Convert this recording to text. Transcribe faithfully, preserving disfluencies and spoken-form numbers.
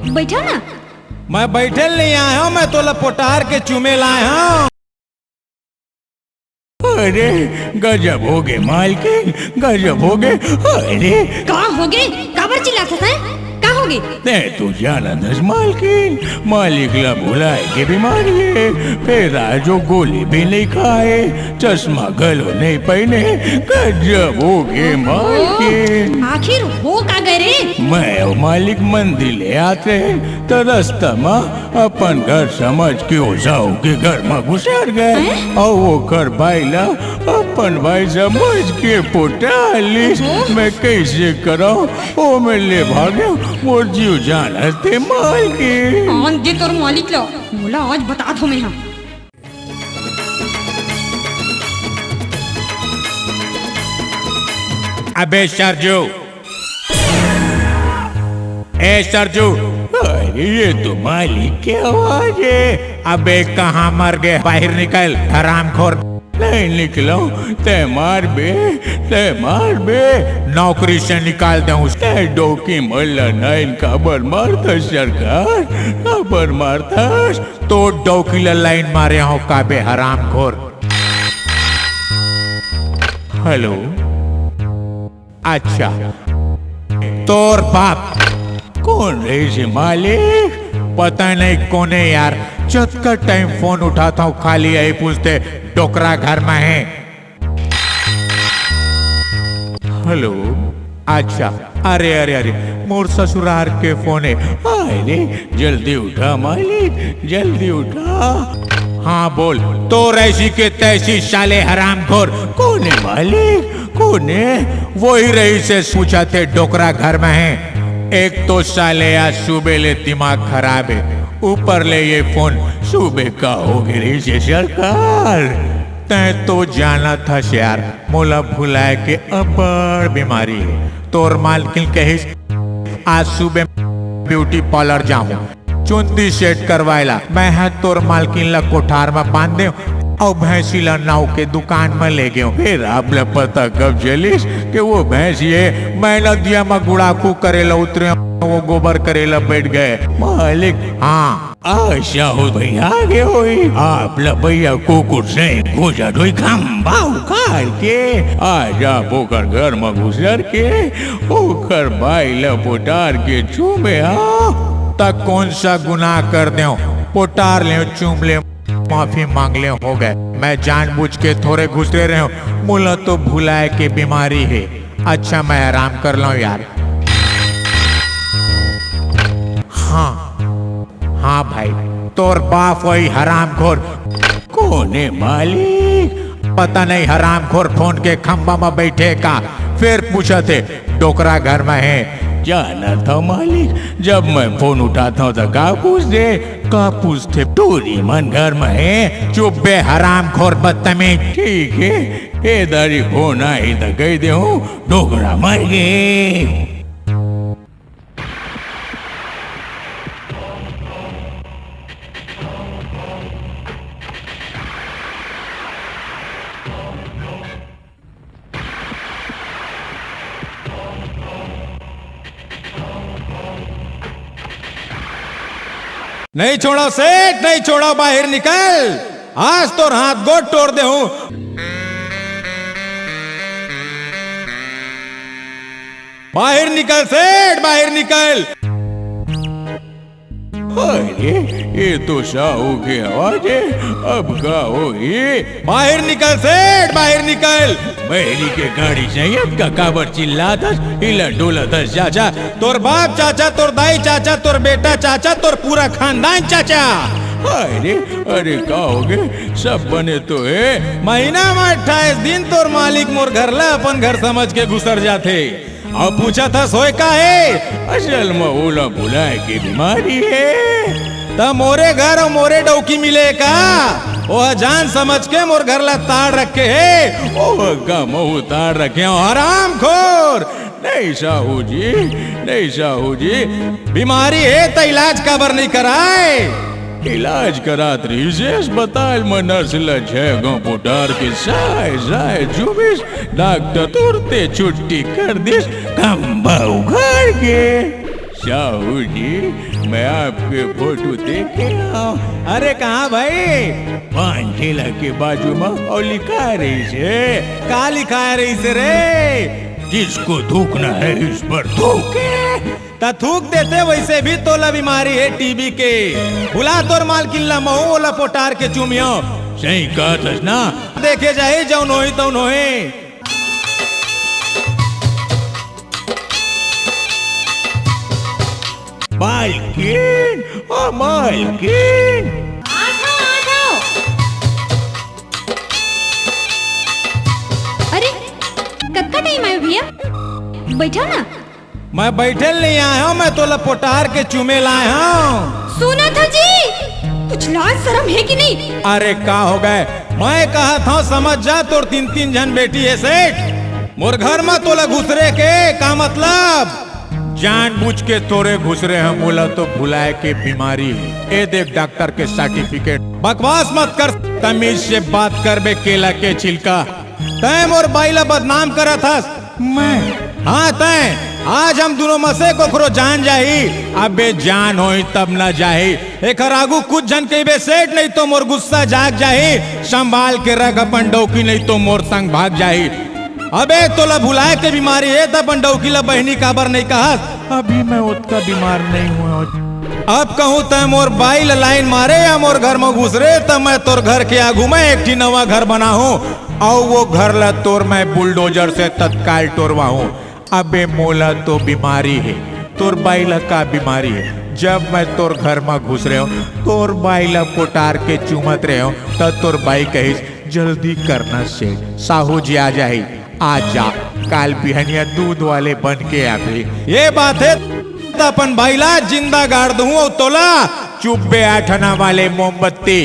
बइठा ना। मैं बइठे ल नइ आय हंव, मैं तोला पोटार के चूमे ल आय हंव। अरे, गजब होगे मालकिन, गजब होगे। अरे, का होगे? काबर चिल्लाथस, हैं? का होगे? तैं तो जानत हस मालकिन, मालिक ला भुलाय के बीमारी हे। फेर आज ओ गोली भी नइ खाय, चश्मा घलो नइ पहिने। गजब होगे मालकिन। आखिर हो का गे रे? मैं अउ मालिक मंदिर ले आत रहेन, त रस्ता म अपन घर समझ के ओ साहू के घर म घुसर गे। हैं? अउ ओकर बाई ला अपन भाई समझ के पोटा लिस। ओहो। मैं कइसे करंव? ओमे ले भागेंव, मोर जीव जान हरथे मालकिन। आन दे तोर मालिक ला, मोला आज बतात हंव मैं हा। अबे सरजू, ए सरजू, अरे ये तो मालिक के आवाज हे। अबे कहाँ मर गे? बाहिर निकल हरामखोर। नइ निकलंव, तैं मारबे, तैं मारबे। नौकरी से निकाल देहूं। तैं डौकी मन ला लाइन काबर मारथस सरकार? काबर मारथस? तोर डौकी ला लाइन मारे हंव का बे हरामखोर। हेलो। अच्छा, तोर बाप। कोन रहिस हे मालिक? पता नइ कोन हे यार, जतका टाइम फोन उठाथंव खाली यही पूछथे, डोकरा घर म हे। हेलो, अच्छा, अरे, अरे, अरे, मोर ससुरार के फोन हे। अरे, जल्दी उठा मालिक, जल्दी उठा। हाँ बोल, तोर ऐसी के तैसी साले हरामखोर। कोन हे मालिक? कोन हे? वही रहिस हे, पूछथे डोकरा घर म हे। एक तो साले आज सुबह ले दिमाग खराब हे, ऊपर ले ये फोन। सुबह का होगे रहिस हे सरकार? तैं तो जानत हस यार, मोला भुलाय के अब्बड़ बीमारी हे। तोर मालकिन कहिस, आज सुबह ब्यूटी पार्लर जाहूं, चुंदी सेट करवाय ला। मैं ह तोर मालकिन ला कोठार म बांध देंव अउ भैंसी ला नाऊ के दुकान म ले गेंव। फेर आप ला पता कब चलिस के वो भैंसी हे, मैं नदिया म गुड़ाखू करे ला उतरेंव, वो गोबर करे ला बइठ गे। मालिक, हाँ, अच्छा हो भैया, आगे होई। आप ला भैया कुकुर से घुसत होई खंभा उखाड़ के। आज आप ओकर घर म घुसर के ओकर बाई ल पोटार के चूमे हा, त कोन सा गुनाह कर देंव? पोटार लेंव, चूम लेंव, माफी मांग लेंव, हो गे। मैं जानबूझ के थोरे घुसरे रहेंव, मोला तो भुलाय के बीमारी हे। अच्छा, मैं आराम कर लंव यार। हाँ, हाँ भाई, तोर बाप वही हरामखोर। कोन हे मालिक? पता नहीं हरामखोर फोन के खंभा म बइठे का। फेर पूछथे, डोकरा घर म हे। जानत हंव मालिक, जब मैं फोन उठाथंव त का पूछथे? का पूछथे? टूरी मन घर म हे। चुप बे हरामखोर बदतमीज। ठीक हे, ए दारी फोन आही त कहि देहूं, डोकरा मर गे। नहीं छोड़ंव सेठ, नहीं छोड़ंव, बाहिर निकल। आज तोर हाथ गोड़ टोर देहूं। बाहिर निकल सेठ, बाहिर निकल। अरे, ये तो साहू के आवाज हे। अब का होही? बाहिर निकल सेठ, बाहिर निकल। बहिरी के गाड़ी सही, का काबर चिल्लात हस? हिलत डुलत हस चाचा, तोर बाप चाचा, तोर दाई चाचा, तोर बेटा चाचा, तोर पूरा खानदान चाचा। अरे, अरे, का होगे? सब बने तो हे। महीना म अट्ठाईस दिन तोर मालिक मोर घर ला अपन घर समझ के घुसर जाथे। अउ पूछत हस होय का हे? असल म ओला भुलाय के बीमारी हे। त मोरे घर अउ मोरे डौकी मिले का? ओह जान समझ के मोर घर ला ताड़ रखे हे। ओह का महूं ताड़ रखे हंव, हरामखोर। नहीं साहू जी, नहीं साहू जी, बीमारी हे त इलाज काबर नहीं कराय? इलाज करात रहिस हे अस्पताल म नर्स ल छै घौं पोटार के साय साय चुबिस, डॉक्टर तुरते छुट्टी कर दिस, खंभा उखाड़ के। साहू जी, मैं आपके फोटो देखे हंव। अरे कहाँ भाई? पान ठेला के बाजू म अउ लिखाय रहिस हे। का लिखाय रहिस हे रे? जिसको थूकना है इस पर थूके। त थूक देते, वइसे भी तोला बीमारी हे टीबी के। बुला तोर मालकिन ला, महूं ओला पोटार के चूमिहंव। सही कहत हस ना। देखे जाही, जउन होही तउन होही। मालकिन, ओ मालकिन। आत हंव, आत हंव। अरे, कतका टाइम आय हो भइया? बइठव ना। मैं बइठे ल नइ आय हंव, मैं तोला पोटार के चूमे ल आय हंव। सुनत हव जी, कुछ लाज सरम हे कि नहीं? अरे का होगे, मैं कहत हंव, समझ जा, तोर तीन तीन झन बेटी हे सेठ। मोर घर म तोला घुसरे के का मतलब? जानबूझ के तोरे घुसरे हंव, मोला तो भुलाय के बीमारी हे। ए देख डॉक्टर के सर्टिफिकेट। बकवास मत कर, तमीज से बात करबे, केला के छिलका। तैं मोर बाई ला बदनाम करत हस। मैं? हां तैं। आज हम दूनों म से कोखरो जान जाही। अबे जान होही तब न जाही। एखर आगू कुछ झन कहिबे सेठ, नहीं तो मोर गुस्सा जाग जाही। संभाल के रख अपन डौकी, नहीं तो मोर संग भाग जाही। अबे तोला भुलाय के बीमारी हे त अपन डौकी ला बहिनी काबर नइ कहस? अभी मैं ओतका बीमार नइ हों। अब कहूं तैं मोर बाई ला लाइन मारे या मोर घर म घुसरे, त मैं तोर घर के आगू म एक ठी नवा घर बनाहूं, अउ वो घर ला तोर मैं बुलडोजर से तत्काल टोरवाहूं। अबे मोला तो बीमारी हे, तोर बाई ला का बीमारी हे? जब मैं तोर घर म घुसरे हंव, तोर बाई ला पोटार के चूमत रेहेंव, त तोर बाई कहिस, जल्दी करना सेठ, साहू जी आ जाही। आ जा, काल बिहनिया दूध वाले बन के आबे। ए बात हे, त अपन बाई ला जिंदा गाड़ दूहूं अउ तोला। चुप बे आठना वाले मोमबत्ती।